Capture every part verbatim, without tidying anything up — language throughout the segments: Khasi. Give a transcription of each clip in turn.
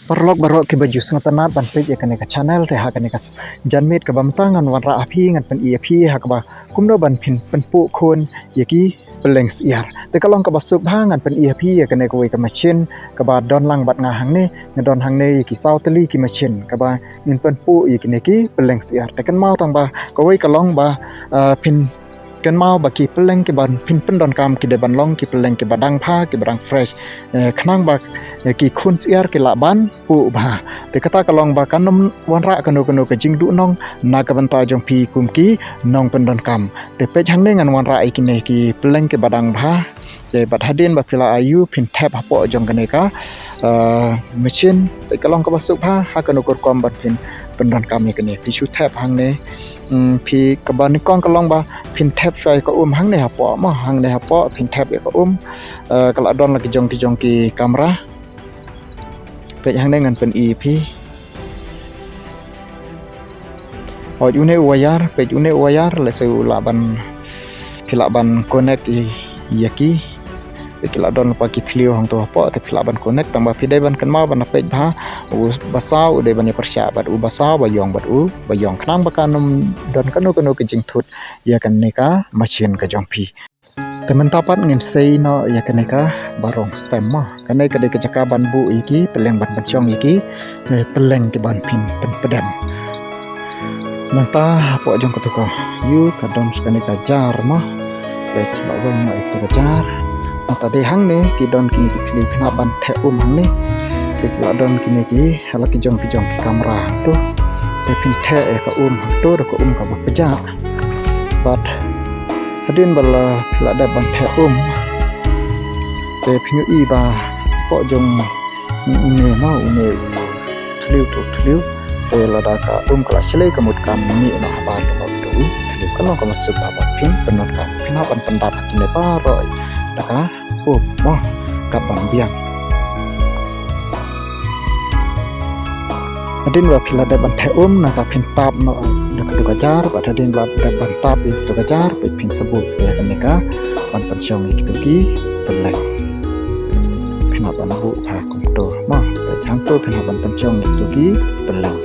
Paralok baroh kiba ju sngewtynnat ban peit ïa kane ka channel, te ha kane ka s-, janmiet kaba mynta ngan wanrah ha phi, ngan pyni ïa phi ha kaba kumno ban phin pynpuh khun ïa ki pylleng syiar. Te ka long kaba suk bha, ngan pyni ïa phi ïa kane kawei ka machine kaba don lang bad nga hangne, nga don hangne ïa ki saw tylli ki machine kaba ngin pynpuh ïa kine ki pylleng syiar. Te kynmaw tang ba kawei ka long ba, ah, phin kynmaw ba ki pylleng kiba phin pyndonkam ki dei ban long ki pylleng kiba dang bha, kiba dang fresh. Eh, khnang ba, eh, ki khun syiar ki lah ban puh bha. Te kata ka long ba kan ym wanrah kano kano ka jingduhnong na ka bynta jong phi kum ki nongpyndonkam. Te peit hangne ngan wanrah ïa kine ki pylleng kiba dang bha. Te bad hadien ba phi la ïoh phin thep hapoh jong kane ka, eh, machine. Te ka long kaba suk bha, ha kano ka rukom ban phin pyndonkam ïa kane. Phi shu thep hangne, mm, phi kaba nyngkong ka long ba phin thep shuwa ïa ka um hangne hapoh mo, hangne hapoh phin thep ïa ka um. Eh, ka la don la ki jong ki jong ki kamra. Peit hangne ngan pyni ïa phi. Hooid une u wire, peit une u wire, lehse u lah ban, phi lah ban connect ïa, ïa ki. Te ki la don lypa ki thliew hangto hapoh, te phi lah ban connect, tang ba phi dei ban kynmaw ban peit bha, u ba saw u dei ban ïa pyrshah bad u ba saw ba ïong bad u ba ïong, khnang ba kan ym don kano kano ka jingthut ïa kane ka machine ka jong phi. Te mynta pat ngin sei noh ïa kane kaba rong stem mo. Kane ka dei ka jaka ban buh ïa ki pylleng, ban pynshong ïa ki, eh, pylleng kiban phin pynpdem. Nangta hapoh jong kato ka ïew ka don sa kane ka jar mo. Te ka la weng noh ïa kato ka jar. Nangta dei hangne ki don kine ki thliew, phin hap ban theh um hangne. Te ki la don kine ki, ha la ki jong ki jong ki kamra hangto. Te phin theh ïa ka um hangto da ka um kaba pjah. Bad hadien ba la phi la dep ban theh um, te phin ïohi ba hapoh jong une mo, une u thliew, to thliew, te lada ka um ka la shlei ka mut kan mih noh habar kaba u thliew. Ka long kaba suk bha ba phin pyndonkam, phin hap ban pyndap ha kine baroh da ka um mo, kat ban biang. Hadien ba phi la dep ban theh um, nangta phin tap noh da kato ka jar, bad hadien ba dep ban tap ïa kato ka jar, bad phin sa buh sa ïa kane ka ban pynshong ïa kito ki pylleng. Phin hap ban buh bha kumto mo, bad hangto phin hap ban pynshong ïa kito ki pylleng.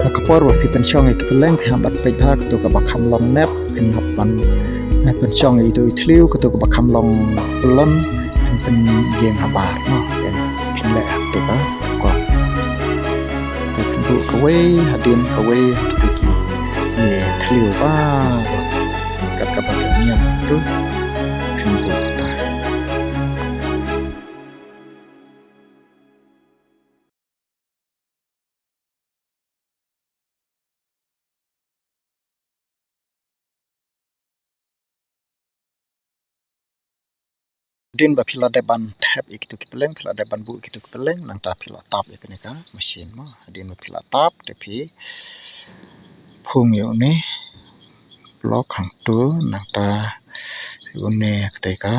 Ha ka por ba phi pynshong ïa ki pylleng, phi hap ban peit bha kato kaba kham long nep, phin hap ban, eh, pynshong ïa ito i thliew, kato kaba kham long pyllon, phin pynïeng habar mo, phin, phin leh ha kato ka kop. Te phin buh kawei hadien kawei ha kito ki, eh, thliew baroh. Kat kaba ka niam tu phin buh ta. Hadien ba phi la dep ban thep ïa kito ki pylleng, phi la dep ban buh ïa kito ki pylleng, nangta phi la tap ïa kane ka machine mo. Hadien ba phi la tap, te phi phung ïa une block hangto, nangta ïa une katei ka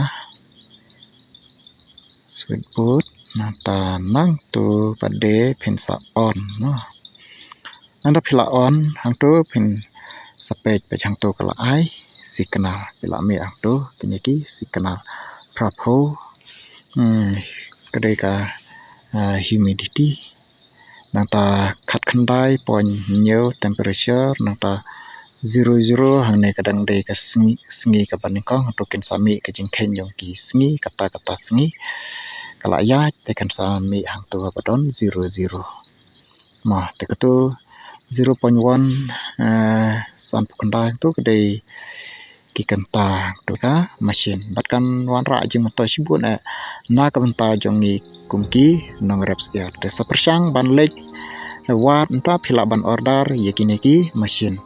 switchboard, nangta nangto pat de phin sa on mo. Nangta phi la on hangto, phin sa peit, peit hangto ka la ai signal, phi la mih hangto kine ki signal. Phra phew, hmm, ka dei ka, ah, humidity. Nangta khatkhyndai point hynñiew temperature, nangta zero zero, hangne ka dang dei ka sngi, sngi kaba nyngkong, hangto kin sa mih ka jingkheiñ jong ki sngi, kata kata sngi ka la ïaid, te kan sa mih hangto kaba don zero zero. Mo, te kato zero point one, eh, sanphew khyndai, to ka dei ki kynta to ka machine. Bad kan wanrah jingmyntoi shibun eh na ka bynta jong ngi kum ki nongrep syiar. Te sa pyrshang ban leit wad, nangta phi lah ban order ïa kine ki machine.